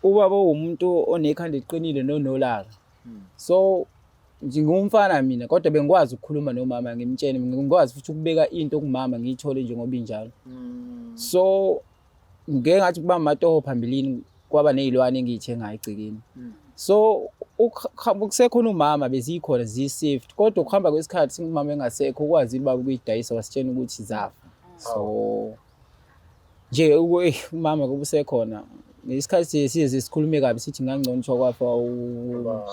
Ubaba uwumuntu onekhanda eliqinile nonolaka. So ngingumfana mina kodwa bengikwazi ukukhuluma nomama ngimtshele, ngikwazi futhi ukubeka into kumama ngiyithole njengoba injalo. So ngike ngathi kuba amatoho phambilini kwaba ney'lwane engiy'thengayo egcekeni. So kusekhona umama bezikhona ziyi-safe kodwa ukuhamba kwesikhathi umama engasekho ukwazile ubaba ukuyidayisa wasitshena ukuthi zafa. So nje umama kuba usekhona ngesikhathi siye sikhulume kabi sithi ngangcono kuthiwa kwafa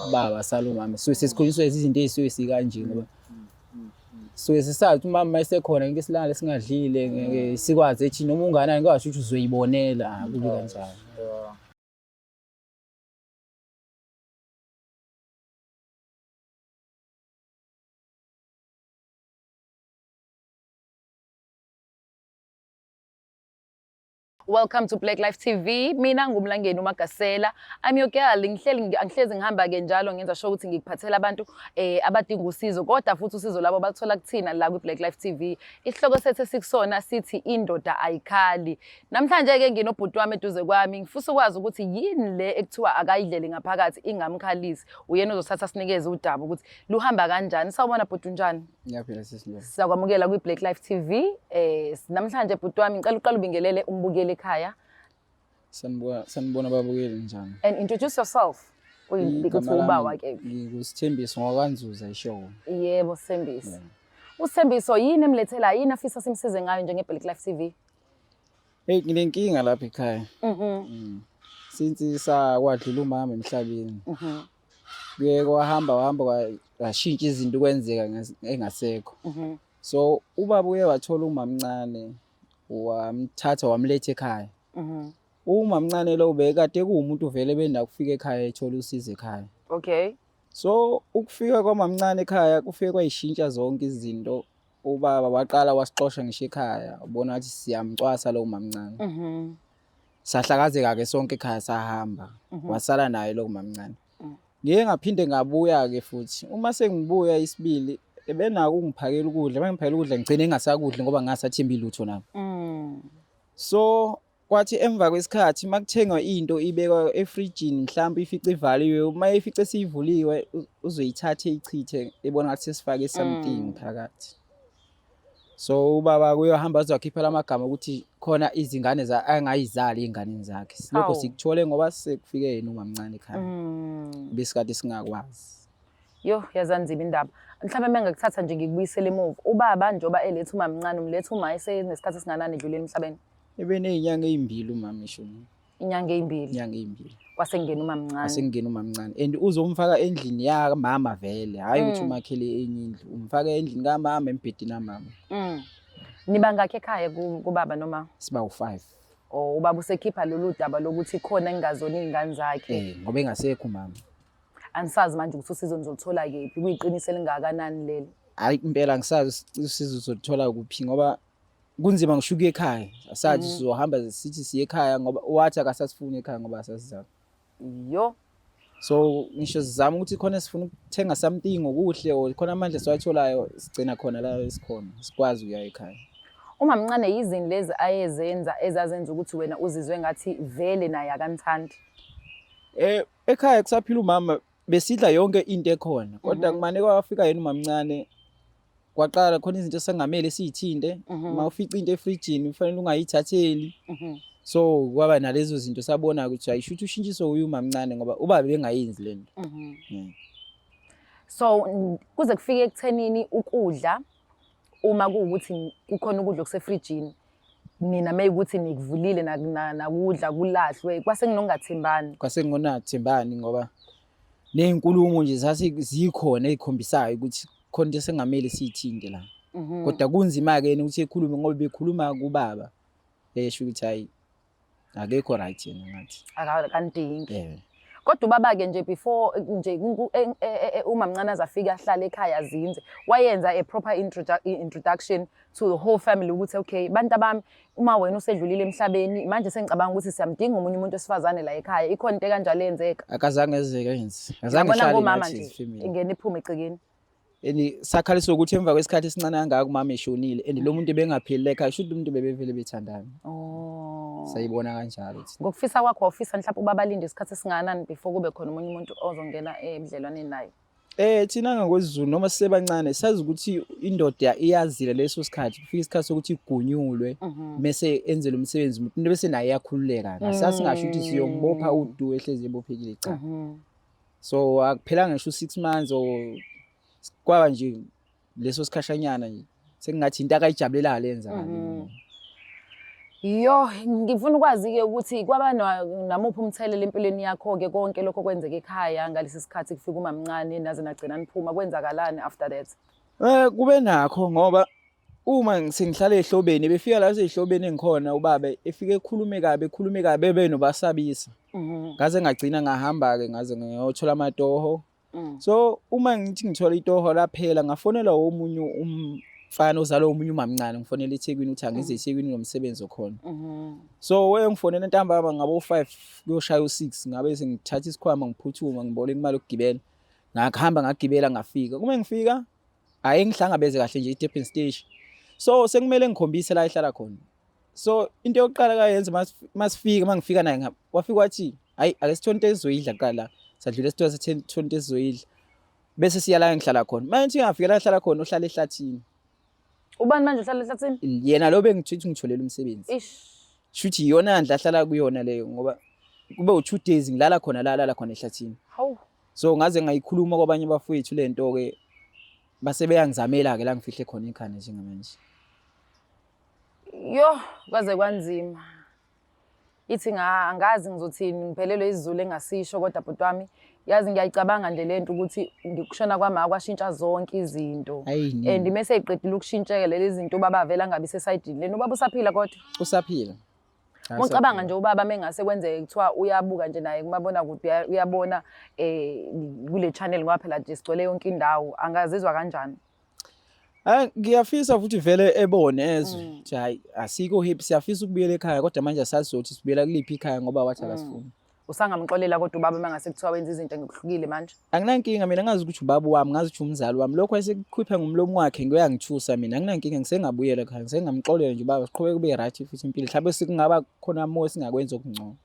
ubaba sala umama. So sesikhulunyiswa izinto ey'suke sikanje ngoba suke sisazi ukuthi umama uma esekhona ngeke silale singadlile, ngeke sikwazi ethi noma unganani kwasho ukuthi uzoyibonela, kubi kanjalo. Welcome to Black Life TV. Mina ngumlangeni uMagasela. I'm your girl. Ngihleli angihlezi ngihamba ke njalo ngenza sure ukuthi ngikuphathela abantu abadinga usizo kodwa futhi usizo labo bathola kuthina la kwi Black Life TV. Isihloko sethu esikusona sithi indoda ayikhali. Namhlanje ke nginobhuti wami eduze kwami. Ngifisa ukwazi ukuthi yini le ekuthiwa akayidlele ngaphakathi ingamkhalisi. Uyena uzothatha sinikeze udaba ukuthi luhamba kanjani. Sawubona bhuti, unjani? Ngiyaphila sisi Ndlovu. Siyakwamukela kwi Black Life TV. Namhlanje bhuti wami ngicela uqale ubingelele umbukeli ekhaya. Sanibona, sanibona babukeli, njani? And introduce yourself. Uyibika Igama ukuthi uba lami ke. NginguSithembiso ngwakwaNzuza ishow. Yebo Sithembiso. USithembiso yini emlethela yini afisa simsize ngayo njenge Black Life TV? Hey, nginenkinga lapha ekhaya. Since sakwadlula umama emhlabeni. Kuye kwahamba wahamba kwashintsha izinto kwenzeka engasekho. So ubaba uye wathola umamncane wamthatha wamletha ekhaya. Umamncane lo bekade kuwumuntu vele benakufika ekhaya ethola usizo ekhaya. So ukufika kwamamncane ekhaya kufike kwayishintsha zonke izinto. Ubaba waqala wasixosha ngisho ekhaya, ubona ngathi siyamcwasa lo mamncane. Sahlakazeka ke sonke ekhaya sahamba, wasala naye lo mamncane. Ngiye ngaphinde ngabuya ke futhi. Uma sengibuya isibili ebenako ukungiphakela ukudla, mangiphakela ukudla ngigcine ngingasakudli ngoba ngingasathembi lutho nami. So kwathi emva kwesikhathi makuthengwa into ibekwa efrijini mhlawumbe ifice ivaliwe, uma ifice siyivuliwe uzoyithatha eyichithe ebona ngathi sesifake something phakathi. So ubaba kuyohamba azowakhipha lamagama ukuthi khona izingane angayizali ey'nganeni zakhe. Lokho sikuthole ngoba sekufike yena umamncane ekhaya. Besikade singakwazi. Yo, yazanzima indaba. Mhlawumbe uma ngikuthatha nje ngikubuyisele emuva. Ubaba njengoba eletha umamncane, umletha uma esenesikhathi esinganani edlulile emhlabeni? Ebeney'nyanga ey'mbili umama eshonile. Inyanga ey'mbili. Inyanga ey'mbili. Kwase kungena umamncane. Kwase kungena umamncane. And uzomfaka endlini yakamama vele, hhayi ukuthi umakhele enye indlu. Umfaka endlini kamama, embhedeni kamama. Niba ngakhi ekhaya kubaba noma? Siba u-5. Oh, ubaba usekhipha lolu daba lokuthi khona engingazona iy'ngane zakhe. Ngoba engasekho umama. Angisazi manje ukuthi usizo nizoluthola kephi, kuyiqiniso elingakanani leli? Hhayi impela angisazi usizo uzoluthola kuphi ngoba kunzima ngisho ukuya ekhaya. Asazi sizohamba sithi siye ekhaya ngoba wathi akasasifuni ekhaya ngoba asasizami. Yo. So ngisho sizama ukuthi khona sifuna ukuthenga something okuhle or khona amandla siwatholayo sigcina khona la esikhona sikwazi ukuya ekhaya. Umamncane yizini lezi ayezenza ezazenza ukuthi wena uzizwe ngathi vele naye akanithandi? Ekhaya kusaphila umama besidla yonke into ekhona kodwa kumane kwafika yena umamncane kwaqala khona izinto esingamele siyithinte. Uma ufica into efrijini kufanele ungayithatheli. So kwaba nalezo zinto sabona ukuthi ayisho ukuthi ushintshiswe uye umamncane ngoba ubaba bengayenzi le nto. So kuze kufike ekuthenini ukudla uma kuwukuthi kukhona ukudla okusefrijini nina meyikuthi nikuvulile nakudla kulahlwe kwase kunokungathembani. Kwase kungonathembani ngoba ney'nkulumo nje zase zikhona ey'khombisayo ukuthi khona into esengamele siyithinte la. Kodwa kunzima-ke yena ukuthi ekhulume ngoba bekhuluma kubaba esho ukuthi hayi akekho right yena ngathi. Akandingi. Kodwa ubaba-ke nje before nje umamncane aze afike ahlale ekhaya azinze, wayenza a proper introduction to the whole family ukuthi okay bantu abami uma wena usedlulile emhlabeni manje sengicabanga ukuthi siyamdinga omunye umuntu wesifazane la ekhaya, ikhona into ekanjalo eyenzeka? Akazange ezeke yenze. Akazange Yabona ehlale ngomama nathi nje, as family. ingena iphume egcekeni. And sakhaliswa ukuthi emva kwesikhathi esincane kangaka umama eshonile and lo muntu ebengaphilile ekhaya, shuthi umuntu bebevele bethandana. Sayibona kanjalo thina. Ngokufisa kwakho wawufisa mhlawumbe ubaba alinde isikhathi esingakanani before kube khona omunye umuntu ozongena ebudlelwaneni naye? Thina ngokwesiZulu noma sisebancane sazi ukuthi indoda iyazila leso sikhathi, kufika isikhathi sokuthi igunyulwe mese enzele umsebenzi umuntu bese naye iyakhululeka. Sasingasho ukuthi siyombopha udu ehlezi ebophekile, cha. So akuphelanga ngisho u-6 months or kwaba nje leso sikhashanyana nje sekungathi into akayijabulelayo leyenzakala. Yo, ngifuna ukwazi-ke ukuthi kwaba namuphi umthelela empilweni yakho-ke konke lokho kwenzeka ekhaya ngalesi sikhathi kufika umamncane naze nagcina niphuma, kwenzakalani after that? Kube nakho ngoba uma sengihlala ezihlobeni, befika la sezihlobeni engikhona ubaba efike ekhulume kabi, ekhulume kabi ebe nobasabisa. Ngaze ngagcina ngahamba-ke ngaze ngiyothola amatoho. So uma ngithi ngithola itoho laphela ngafonela omunye umfana ozalwa omunye umamncane, ngifonela eThekwini ukuthi angize eThekwini nomsebenzi okhona. So wayengifonela ntambama ngabo 5 kuyoshaya u6, ngabe sengithatha isikhwama ngiphuthuma ngiboleka imali yokugibela. Ngakuhamba ngagibela ngafika. Uma ngifika hayi ngihlangabeze kahle nje eDurban station. So sekumele ngikhombise la ehlala khona. So into yokuqala kayenza masifika mangifika naye ngapha wafika wathi hayi ake sithole into esizoyidla kuqala. Sadlula esitolo sithole into esizoyidla. Bese siya la engihlala khona. Manje ngafika la ehlala khona uhlala ehlathini. Ubani manje uhlala ehlathini? Yena lo bengithithi ngitholele umsebenzi. Ish. Shuthi iyona ndla ahlala kuyona leyo ngoba kube u2 days ngilala khona la lala khona ehlathini. Hawu. So ngaze ngayikhuluma kwabanye abafowethu lento ke base beyangizamela ke la ngifihle khona ikhanda njengamanje. Yo, kwaze kwanzima. Ithi angazi ngizothini, ngiphelelwe isiZulu engasisho kodwa bhuti wami, yazi ngiyayicabanga nje lento ukuthi ngikushona kwama kwashintsha zonke izinto. And mase eqedile ukushintsheka lezi zinto ubaba vele angabi sesayidini lena. Ubaba usaphila kodwa? Usaphila. Ucabanga nje ubaba mengase kwenzeke kuthiwa uyabuka nje naye kumabonakude, uyabona kule channel ngoba phela nje sigcwele yonke indawo, angazizwa kanjani? Ngiyafisa futhi vele ebone ezwe ukuthi hayi asikho happy, siyafisa ukubuyela ekhaya kodwa manje asazi ukuthi sibuyela kuliphi ikhaya ngoba wathi akasifuni. Usangamxolela kodwa ubaba mangase kuthiwa wenza izinto ngokuhlukile manje? Anginankinga mina, ngazi ukuthi ubaba wami, ngazi ukuthi umzali wami. Lokho esekukhipha ngomlomo wakhe ngiyangithusa mina. Anginankinga, ngisengabuyela ekhaya, ngisengamxolela nje ubaba, siqhubeke kube right futhi impilo. Mhlawumbe sekungaba khona more singakwenza okungcono.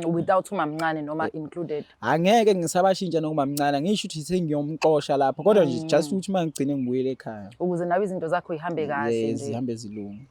Without umamncane noma included. Angeke ngisabashintsha nokumamncane, ngisho ukuthi sengiyomxosha lapho kodwa nje just ukuthi mangigcine ngibuyele ekhaya. Ukuze nawe izinto zakho zihambe kahle nje. Zihambe zilunge.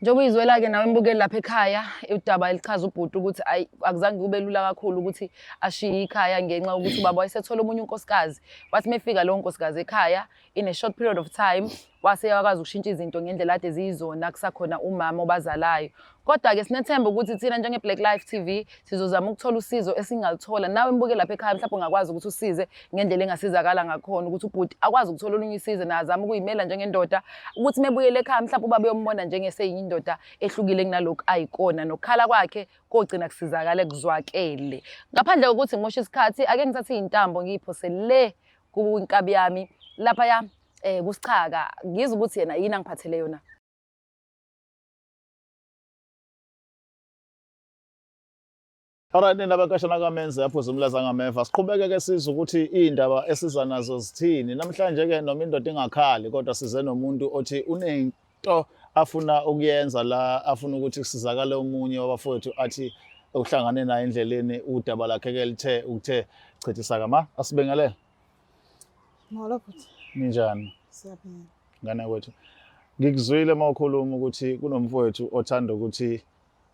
Njengoba uyizwela-ke nawe mbukeli lapha ekhaya, udaba elichaza ubhuti ukuthi ayi akuzange kube lula kakhulu ukuthi ashiye ikhaya ngenxa yokuthi ubaba wayesethola omunye unkosikazi. Wathi mefika lowo nkosikazi ekhaya in a short period of time wase wakwazi ukushintsha izinto ngendlela ade ziyizona kusakhona umama obazalayo. Kodwa-ke sinethemba ukuthi thina njenge-Black Life TV sizozama ukuthola usizo esingalithola. Nawe mbukeli lapha ekhaya mhlawumbe ungakwazi ukuthi usize ngendlela engasizakala ngakhona ukuthi ubhuti akwazi ukuthola olunye usizo naye azame ukuyimela njengendoda, ukuthi mebuyele ekhaya mhlawumbe ubaba uyombona njengeseyindoda ehlukile kunalokhu ayikona, nokukhala kwakhe kogcina kusizakale kuzwakele. Ngaphandle kokuthi ngimoshe isikhathi, ake ngithathe iy'ntambo ngiyiphose le kwinkabi yami laphaya kuSichaka, ngizwe ukuthi yena yini angiphathele yona. Alright, nina abakashana kaMenzi aphuza umlaza ngameva. Siqhubeke ke sizwe ukuthi iy'ndaba esiza nazo zithini. Namhlanje ke noma indoda ingakhali kodwa size nomuntu othi unento afuna ukuyenza la, afuna ukuthi kusizakale omunye wabafowethu athi uhlangane naye endleleni, udaba lakhe ke lithe ukuthe chithisa kama. Asibingelele. Molo bhuti. Ninjani? Siyaphila. Ngane kwethu. Ngikuzwile uma ukhuluma ukuthi kunomfowethu othanda ukuthi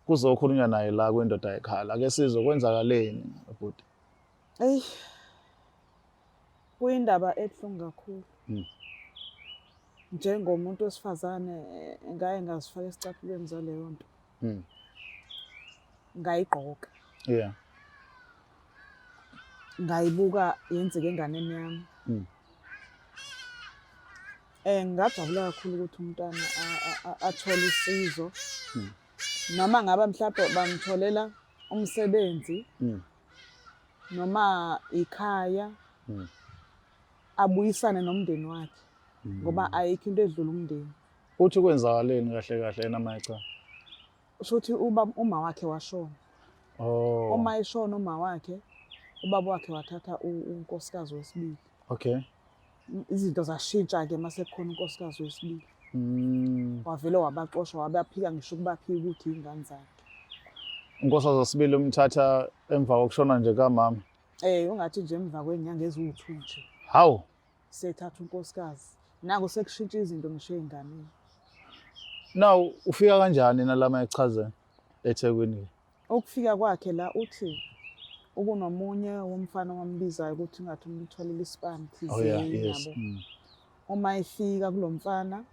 kuzokhulunywa naye la kwindoda ekhala. Ake sizwe kwenzakaleni bhuti. Eyi. Kuyindaba ebuhlungu kakhulu. Njengomuntu wesifazane ngaye ngazifaka esicathulweni zaleyo nto. Ngayigqoka. Ngayibuka yenzeka enganeni yami. Ngingajabula kakhulu ukuthi umntwana athole usizo. Noma ngaba mhlawumbe bamtholela umsebenzi noma ikhaya, abuyisane nomndeni wakhe ngoba ayikho into edlula umndeni. Uthi kwenzakaleni kahle kahle yena mayecha? Usho ukuthi uma wakhe washona. Uma eshona uma wakhe, ubaba wakhe wathatha unkosikazi wesibili. Izinto zashintsha-ke mase kukhona unkosikazi wesibili. Wavele wabaxosha, wabaphika ngisho ukubaphika ukuthi iy'ngane zakhe. Unkosikazi wesibili umthatha emva kokushona nje kamama. Ungathi nje emva kwey'nyanga eziwu-2 nje. Hawu. Sethatha unkosikazi. Naku sekushintsha izinto ngisho ey'nganeni. Now ufika kanjani nalama echazeni eThekwini? Ukufika kwakhe la uthi ukunomunye womfana owambizayo ukuthi ungathi umtholele isipani Oh yeah, thizeni yes. yabo. Uma efika kulo mfana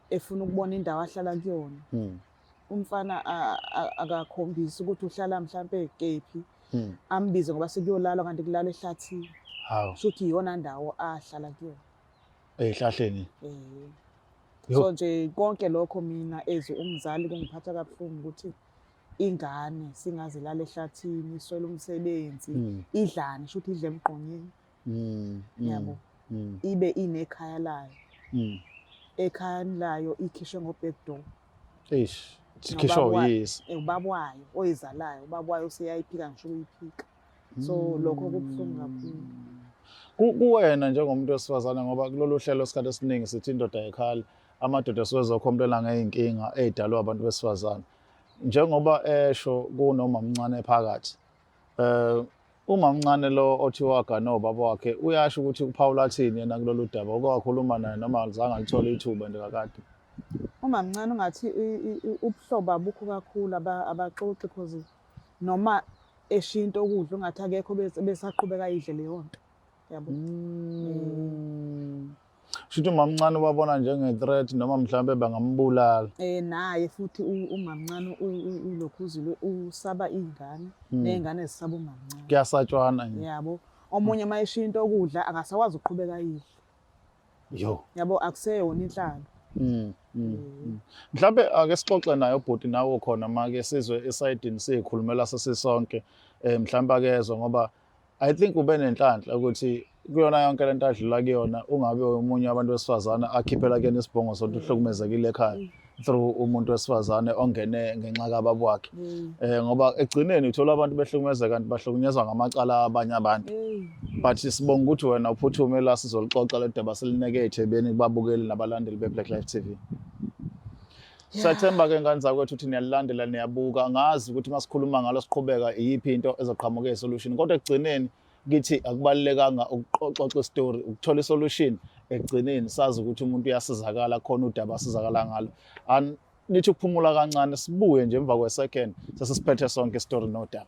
efuna ukubona indawo ahlala kuyona. Umfana akakhombisi ukuthi uhlala mhlampe kephi. Ambize ngoba sekuyolalwa kanti kulalwa ehlathini. Hawu. Kusho ukuthi iyona ndawo ahlala kuyona. Ehlahleni. Yo. So nje konke lokho mina as umzali kungiphatha kabuhlungu ukuthi ingane singaze ilale ehlathini, iswele umsebenzi, idlane, shuthi idle emgqonyeni. Yabo. Ibe inekhaya layo. Ekhayeni layo ikhishwe ngo-back door. Eish, sikhishwa uyise. Ubaba wayo oyizalayo, ubaba wayo useyayiphika ngisho ukuyiphika. So lokho kubuhlungu kakhulu. Kuwena njengomuntu wesifazane, ngoba kulolu hlelo isikhathi esiningi sithi indoda ayikhala, amadoda asuke ezokhomplela ngey'nkinga ey'dalwa abantu besifazane. Njengoba esho kunomamncane phakathi. Umamncane lo othi wagana ubaba wakhe uyasho ukuthi uPaul athini yena kulolu daba, uke wakhuluma naye noma alizange alithole ithuba nje kakade? Umamncane ungathi ubuhlobo abukho kakhulu, abaxoxi because noma eshiya into okudla ungathi akekho besaqhubeka idle leyo nto. Yabo. Shuthi umamncane ubabona njenge-threat noma mhlambe bangambulala. Naye futhi umamncane ulokhuzile usaba iy'ngane, ney'ngane zisaba umamncane. Kuyasatshwana nje. Yabo. Omunye uma eshiya into okudla angasakwazi ukuqhubeka ayidle. Yo. Yabo, akuseyona inhlalo. Mhlambe ake sixoxe naye ubhuti nawe khona make sizwe esayidini sikhulumela sesisonke. Mhlambe akezwe ngoba I think ube nenhlanhla ukuthi kuyona yonke lento adlula kuyona ungabe omunye wabantu besifazane akhiphela kuyena isibhongo sokuthi uhlukumezekile ekhaya through umuntu wesifazane ongene ngenxa kababa wakhe. Ngoba ekugcineni uthola abantu behlukumezeka kanti bahlukunyezwa ngamacala abanye abantu. But sibonga ukuthi wena uphuthume la sizolixoxa le daba silineke ethebeni kubabukeli nabalandeli be-Black Life TV. Siyathemba ke ngane zakwethu ukuthi niyalilandela niyabuka, ngazi ukuthi masikhuluma ngalo siqhubeka iyiphi into ezoqhamuka e-solution, kodwa ekugcineni kithi akubalulekanga ukuxoxa isitori, ukuthola isolution ekugcineni sazi ukuthi umuntu uyasizakala khona udaba asizakala ngalo. Nithi ukuphumula kancane sibuye nje emva kwesecond sesisiphethe sonke isitori nodaba.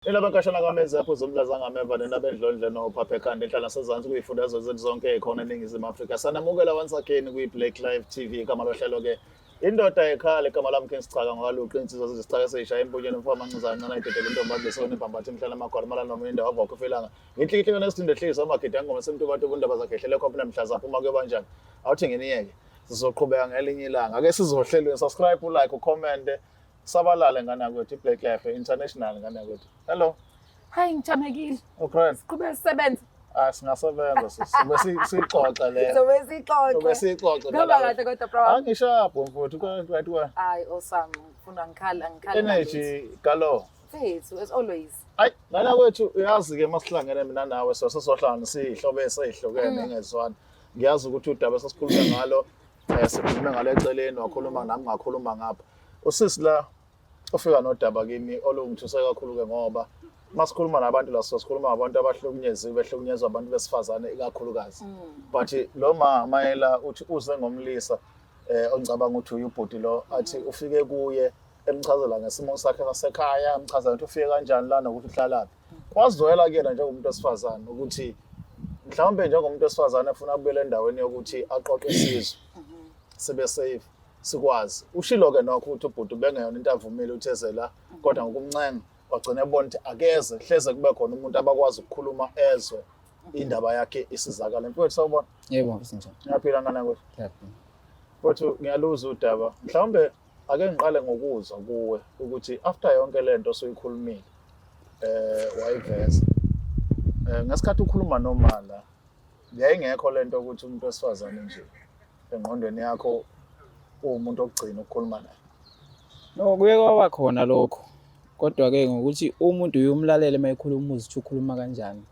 Nina bankashana kaMenzi apho zomlaza ngameva, nina bendlondle nophapha ekhanda enhlala sezansi kuyifundazwe zethu zonke ekhona eNingizimu Afrika. Sanamukela once again kwi-Black Life TV. Igama lohlelo ke indoda ekhala, igama lami King Sichaka ngokaluqi insizwa zizisichaka eseyishaya empunyeni umfo amanxiza kancane ayidedele intombi abesona ibhambatha imhlala amagwala malala noma indawo avakho felanga. Nginhlikihlika nesithinde ehlisa amagidi angoma semtuba tuba indaba zakhe ehlele khona mhla zaphuma kuyoba njani. Awuthi nginiyeke. Sizoqhubeka ngelinye ilanga. Ake sizohlelweni subscribe, like, ucomment. Sabalale ngane yakwethu, i-Black Life International ngane yakwethu. Hello. Hayi ngijamekile. Okay. Siqhubeke sisebenze. Ah, singasebenza sisi. Sobe sixoxe le. Sobe sixoxe. Sobe sixoxe. Kuhamba kahle kodwa bro. Angishapho mfowethu, right wa. Hayi awesome. Ngifuna ngikhala ngikhala. Energy galo. Mfethu as always. Hayi, ngane yakwethu uyazi ke masihlangene mina nawe so sizohlangana sihlobe esehlukene ngezwana. Ngiyazi ukuthi udaba esasikhuluma ngalo sikhulume ngalo eceleni, wakhuluma nami ngakhuluma ngapha. Usisi la ufika nodaba kimi olungithuse kakhulu ke ngoba masikhuluma nabantu la sikhuluma ngabantu abahlukunyeziwe, behlukunyezwa abantu besifazane ikakhulukazi. But lo mama yela uthi uze ngomlisa ongicabanga ukuthi uyubhuti lo, athi ufike kuye emchazela ngesimo sakhe sasekhaya, emchazela ukuthi ufike kanjani la nokuthi uhlalaphi. Kwazwela kuyena njengomuntu wesifazane ukuthi mhlawumbe njengomuntu wesifazane efuna ukubuyela endaweni yokuthi aqoqe isizwe sibe safe sikwazi. Ushilo ke nokho ukuthi ubhuti ubengeyona into avumile ukuthi eze la, kodwa ngokumncenga wagcina ebona ukuthi akeze, hleze kube khona umuntu abakwazi ukukhuluma ezwe indaba yakhe isizakala. Mfowethu sawubona. Yebo, mfowethu. Ngiyaphila ngane yakwethu. Ngiyaphila. Mfowethu ngiyaluza udaba. Mhlawumbe ake ngiqale ngokuzwa kuwe ukuthi after yonke lento osuyikhulumile wayiveza. Ngesikhathi ukhuluma nomala yayingekho lento ukuthi umuntu wesifazane nje engqondweni yakho uwumuntu okugcina ukukhuluma naye. No, kuye kwaba khona lokho. Kodwa ke ngokuthi umuntu uyumlalele uma ekhuluma uze uthi ukhuluma kanjani.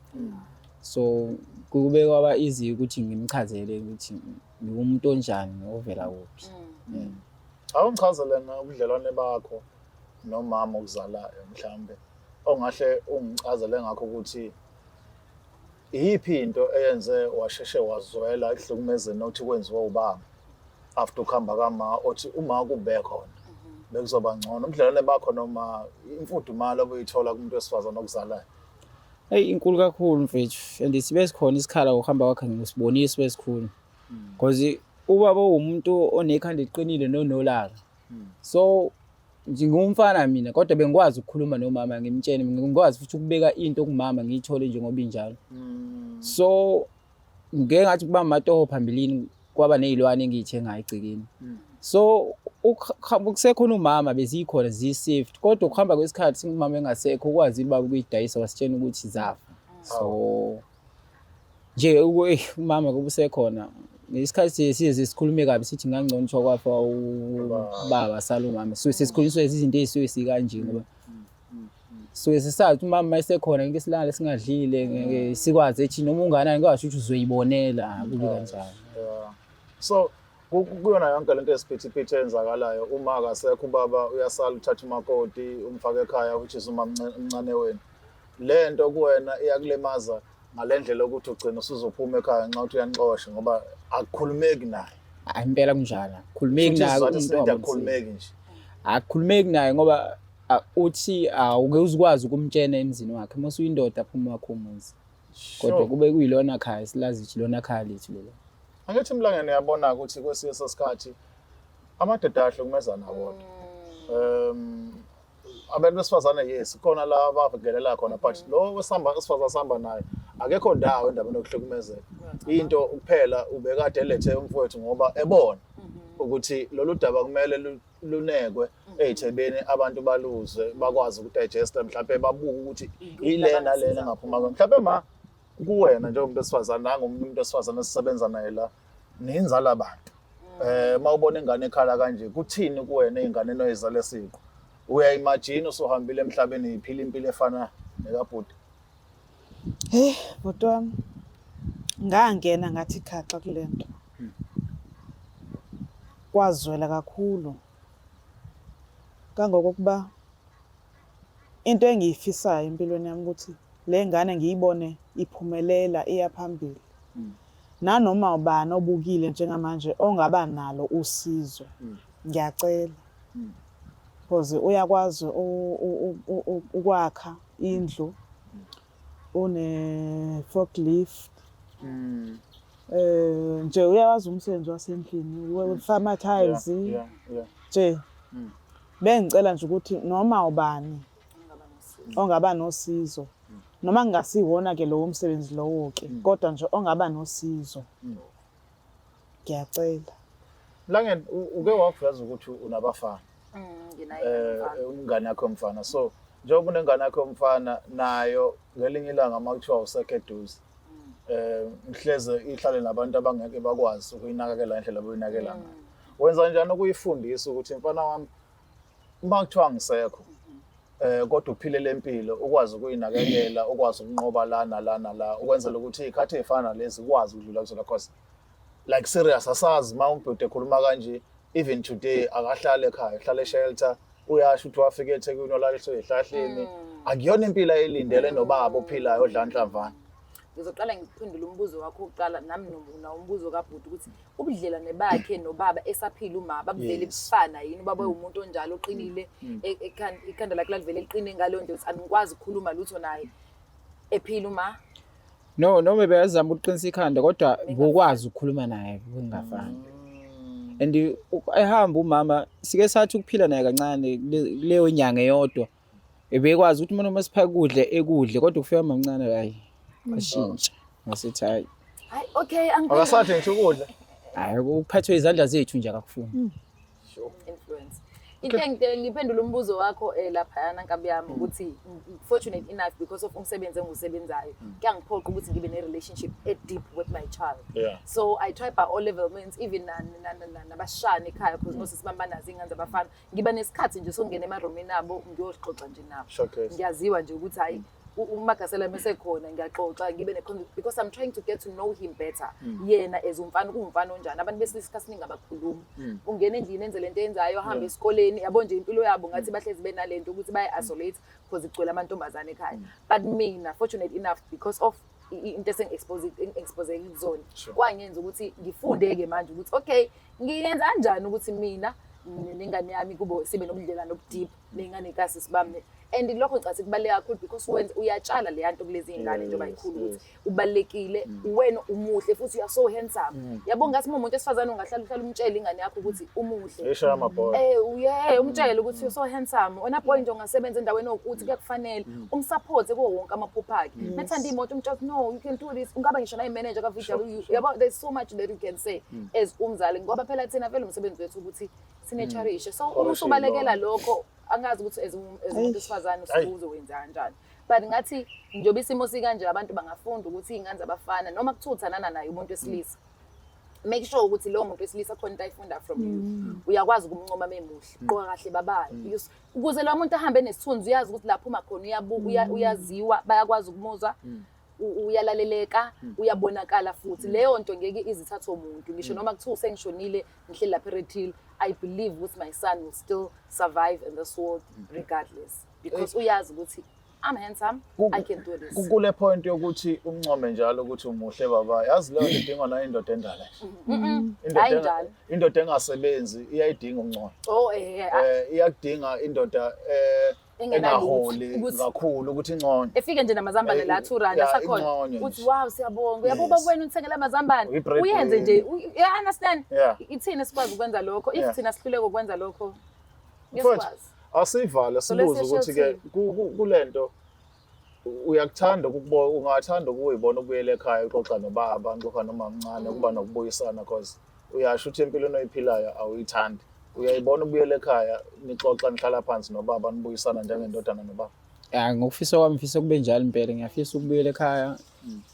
So kube kwaba easy ukuthi ngimchazele ukuthi ngiwumuntu onjani, ovela kuphi. Awungichazele ubudlelwane bakho nomama okuzalayo, mhlambe ongahle ungichazele ngakho ukuthi iyiphi into eyenze washeshe wazwela ekuhlukumezeni othi kwenziwa ubaba after ukuhamba kama, othi uma kube khona bekuzoba ngcono, ubudlelwane bakho noma imfudumalo obuyithola kumuntu wesifazane okuzalayo? Hey, inkulu kakhulu mfethu, and sibe sikhona isikhala ngokuhamba kwakhe, ngisibonile sibe sikhulu because ubaba uwumuntu onekhanda eliqinile nonolaka. So ngingumfana mina, kodwa bengikwazi ukukhuluma nomama, ngimtshele, ngikwazi futhi ukubeka into kumama ngiyithole njengoba injalo. So ngike ngathi kuba amatoho phambilini, kwaba ney'lwane engiyithengayo egcekeni. So kusekhona umama bezikhona ziyi-safe, kodwa ukuhamba kwesikhathi umama engasekho ukwazile ubaba ukuyidayisa, wasitshena ukuthi zafa. So nje umama kube usekhona ngesikhathi size sikhulume kabi sithi ngangcono kuthiwa kwafa ubaba sala umama. So sesikhulunyiswa izinto ey'suke sikanje ngoba suke sisazi ukuthi umama mayesekhona ngeke silale singadlile, ngeke sikwazi ethi noma unganani kwasho ukuthi uzoyibonela, akubi kanjalo. Yeah. So kuyona yonke lento yesiphithiphithi eyenzakalayo, uma akasekho ubaba uyasala uthatha umakoti umfake ekhaya, which is uma umncane wenu. Le nto kuwena iyakulimaza ngale ndlela yokuthi ugcina usuzophuma ekhaya nxa uthi uyanixosha ngoba akukhulumeki naye. Hayi, impela kunjalo, akukhulumeki Futhi naye. isizathu Umuntu esiningi wabonisa. akukhulumeki nje. Akukhulumeki naye ngoba uthi awuke uzukwazi ukumtshena emzini wakhe uma usuyindoda, phuma wakho umuzi, kodwa kube kuyilona khaya silazi ukuthi ilona khaya lethu lelo. Angithi Mlangeni, uyabona ukuthi kwesinye sesikhathi amadoda ayahlukumezana wodwa. Abantu besifazane, yes, khona la abavekelela khona, but lo wesihamba esifazane sihamba naye akekho ndawo endabeni yokuhlukumezeka. Into kuphela ubekade elethe umfowethu ngoba ebona ukuthi lolu daba kumele lunekwe ey'thebeni, abantu baluzwe, bakwazi ukudigesta, mhlampe babuke ukuthi ile nalena engaphuma mhlampe ma kuwena njengomuntu wesifazane nangomunye umuntu wesifazane esisebenza naye la niyinzala abantu. Uma ubona ingane ekhala kanje, kuthini kuwena ey'nganeni oyizale siqu? Uyayimagine usuhambile emhlabeni iphila impilo efana nekabhuti? Hey, bhuti wami, ngangena ngathi khaxa kule nto. Kwazwela kakhulu. Kangokuba into engiyifisayo empilweni yami ukuthi le ngane ngiyibone iphumelela, iya phambili. Nanoma ubani obukile njengamanje ongaba nalo usizo, ngiyacela. Because uyakwazi ukwakha indlu, une forklift. Nje uyawazi umsebenzi wasendlini, farmer tiles. Nje bengicela nje ukuthi noma ubani ongaba nosizo, noma kungasiwona ke lowo msebenzi lowo ke, kodwa nje ongaba nosizo, ngiyacela. Mlangeni, uke wakuveza ukuthi unabafana. Nginaye umfana. Umngane yakho yomfana. So njengoba unengane yakho yomfana nayo, ngelinye ilanga uma kuthiwa usekho eduze, mhleze ihlale nabantu abangeke bakwazi ukuyinakekela indlela abayinakekela ngayo, wenza njani ukuyifundisa ukuthi mfana wami, uma kuthiwa ngisekho, kodwa uphile lempilo, ukwazi ukuyinakekela, ukwazi ukunqoba la nala nala, ukwenzela ukuthi iy'khathi ey'fana nalezi ukwazi ukudlula kuzona? Cause like serious, asazi uma umbhuti ekhuluma kanje, even today akahlali ekhaya, uhlala eshelter. Uyasho ukuthi wafika eThekwini walaliswa ey'hlahleni. Akuyona impilo ayilindele nobaba ophilayo odla nhlamvana. Ngizoqala ngiphendule umbuzo wakho wokuqala nami nawo umbuzo kabhuti ukuthi ubudlelwane bakhe nobaba esaphila umama babuvele bufana yini, ubaba uwumuntu onjalo oqinile, ikhanda lakhe lalivele liqine ngaleyo ndlela ukuthi anikwazi ukukhuluma lutho naye ephila uma? No, noma beyazama ukuqinisa ikhanda, kodwa bokwazi ukukhuluma naye kungafani. And ehamba umama sike sathi ukuphila naye kancane kuleyo nyanga eyodwa, ebekwazi ukuthi uma siphaka ukudla ekudle, kodwa kufika mamncane, hayi, washintsha, ngasithi hayi. Hayi, okay. Akasathi ngisho ukudla. Hayi, ukuphathwa izandla zethu nje akakufuni. Influence into ngiphendula umbuzo wakho laphayana, nkabi yami, ukuthi fortunate enough, because of umsebenzi engiwusebenzayo, kuyangiphoqa ukuthi ngibe ne-relationship e-deep with my child. So I try by all level means, even nabashana ekhaya, because nosisi bami banazo iy'ngane zabafana, ngiba nesikhathi nje sokungena emarumini abo ngiyoxoxa nje nabo. Showcase. Ngiyaziwa nje ukuthi hayi. uMagasela mesekhona ngiyaxoxa, ngibe ne because I'm trying to get to know him better. Yena as umfana, kuwumfana onjani? Abantu besilisa isikhathi esiningi abakhulumi. Ungena endlini, enze lento eyenzayo, ahambe esikoleni, yabo nje impilo yabo ngathi bahlezi benalento ukuthi baye-isolate because igcwele amantombazane ekhaya. But mina, fortunate enough, because of into esengi-expose kuzona, kwangenza ukuthi ngifunde-ke manje ukuthi okay, ngiyenza kanjani ukuthi mina nengane yami kube sibe nobudlelwano obu-deep ney'ngane kasisi bami. And lokho ngicabanga kubaluleke kakhulu because wenza, uyatshala leya nto kulezi y'ngane njengoba yikhulu ukuthi ubalulekile wena, umuhle futhi you are so handsome, yabo. Ngathi uma umuntu wesifazane ungahlala uhlala umtshele ingane yakho ukuthi umuhle. Ishaya amabhola. Uye umtshele ukuthi you're so handsome wena boy nje, ungasebenza endaweni okuthi kuyakufanele, um-support kuwo wonke amaphupho akhe. Methanda imoto, umtshele ukuthi no, you can do this, ungaba ngisho nayi-manager ka-VW, yabo. There's so much that you can say as umzali, ngoba phela thina vele umsebenzi wethu ukuthi sine-cherish. So uma usubalekela lokho, angazi ukuthi as umuntu wesifazane usuke uzowenza kanjani, but ngathi njengoba isimo sikanje, abantu bangafunda ukuthi iy'ngane zabafana, noma kuthiwa uthandana naye umuntu wesilisa, make sure ukuthi lowo muntu wesilisa khona into ayifunda from you. Uyakwazi ukumncoma memuhle, gqoka kahle babayo, ukuze lo muntu ahambe nesithunzi, uyazi ukuthi lapho uma khona uyabuka, uyaziwa, bayakwazi ukumuzwa, uyalaleleka, uyabonakala futhi. Leyo nto ngeke izithathe umuntu, ngisho noma kuthiwa usengishonile, ngihleli lapha eRed Hill, I believe ukuthi my son will still survive in this world regardless, because uyazi ukuthi I'm handsome, I can do this. Kule point yokuthi umncome njalo ukuthi umuhle baba, yazi leyo nto idingwa nayo indoda endala nje. Indoda Hayi, njalo. Indoda engasebenzi iyayidinga umncome. Oh, Iyakudinga indoda engenalutho, engaholi kakhulu ukuthi inconywe. Efike nje namazambane la R2 asakhona, inconywe uthi nje. Wow, siyabonga, uyabo, wena uthengela amazambane. Uyi-breadwinner. Uyenze nje, you understand? Yeah. Ithina sikwazi ukwenza lokho. If thina sihluleke ukwenza lokho, Mfowethu, ngesikwazi. asivale So let's sibuze ukuthi-ke shelter. kulento uyakuthanda ukubona, ungathanda ukuyibona ubuyele ekhaya, uxoxa nobaba, nixoxa noma mncane, kuba nokubuyisana, cause uyasho ukuthi empilweni oyiphilayo awuyithandi. Uyayibona ubuyele ekhaya, nixoxa, nihlala phansi nobaba, nibuyisana njengendodana nobaba? Ya, ngokufisa kwami ngifisa kube njalo impela. Ngiyafisa ukubuyela ekhaya.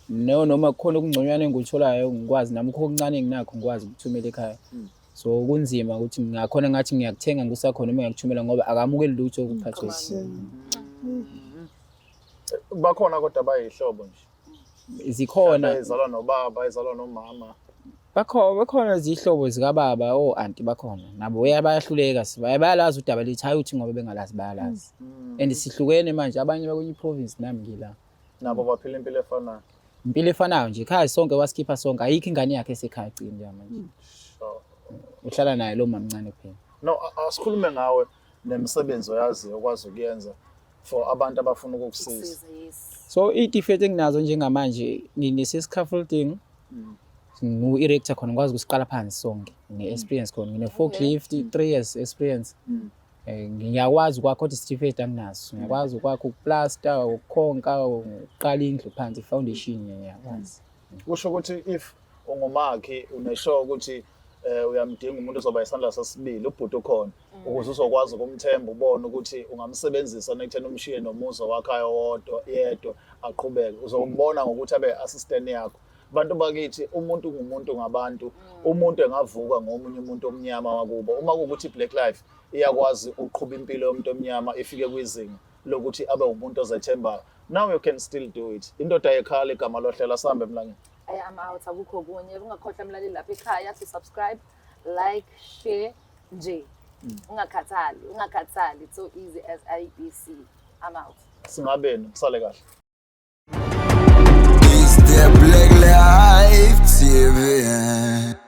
No, noma kukhona okungconywana engikutholayo, ngikwazi nami kukho okuncane enginakho, ngikwazi ukuthumela ekhaya. So kunzima ukuthi ngingakhona ngathi ngiyakuthenga ngikusakhona noma ngiyakuthumela, ngoba akamukeli lutho okuphathwe. Bakhona kodwa bayihlobo nje? Zikhona. Ezalwa nobaba, ezalwa nomama? Bakhona zihlobo zikababa, o-anti bakhona nabo, bayahluleka, bayalazi udaba lethu, hayi ukuthi ngoba bengalazi, bayalazi. And sihlukene manje, abanye bakwenye i-province, nami ngila. Nabo baphila impilo efanayo? Impilo efanayo nje, ekhaya sonke wasikhipha sonke, ayikho ingane yakhe esekhaya gcini njengamanje. Uhlala naye lo mamncane kuphela. No, asikhulume ngawe nemisebenzi oyaziyo okwazi ukuyenza for abantu abafuna ukukusiza. Ukusiza, yes. So iy'tifeti enginazo njengamanje, nginese-scaffolding, ngu-erector khona, ngikwazi ukusiqala phansi sonke, ngine-experience khona, ngine-forklift, 3 years experience. Ngiyakwazi ukwakha, kodwa isitifiketi anginaso. Ngiyakwazi ukwakha, ukuplasta, ukukhonka, ukuqala indlu phansi, i-foundation ngiyakwazi. Kusho ukuthi if ungumakhi, unesure ukuthi uyamdinga umuntu ozoba isandla sesibili, ubhuti ukhona ukuze uzokwazi ukumthemba, ubone ukuthi ungamsebenzisa nekutheni umshiye nomuzi wakhayo wodwa yedwa aqhubeke. Uzombona ngokuthi abe assistant yakho. Bantu bakithi, umuntu ngumuntu ngabantu. Umuntu engavuka ngomunye umuntu omnyama wakubo. Uma kuwukuthi i-Black Life iyakwazi ukuqhuba impilo yomuntu omnyama ifike kwizinga lokuthi abe umuntu ozethembayo, now you can still do it. Indoda yekhala igama lohlela, sihambe emlangeni. I am out, akukho kunye. Ungakhohlwa mlaleli lapha ekhaya to subscribe, like, share nje. Ungakhathali, ungakhathali. It's so easy as ABC. I'm out. Singabeni, kusale kahle. It's the Black Life TV.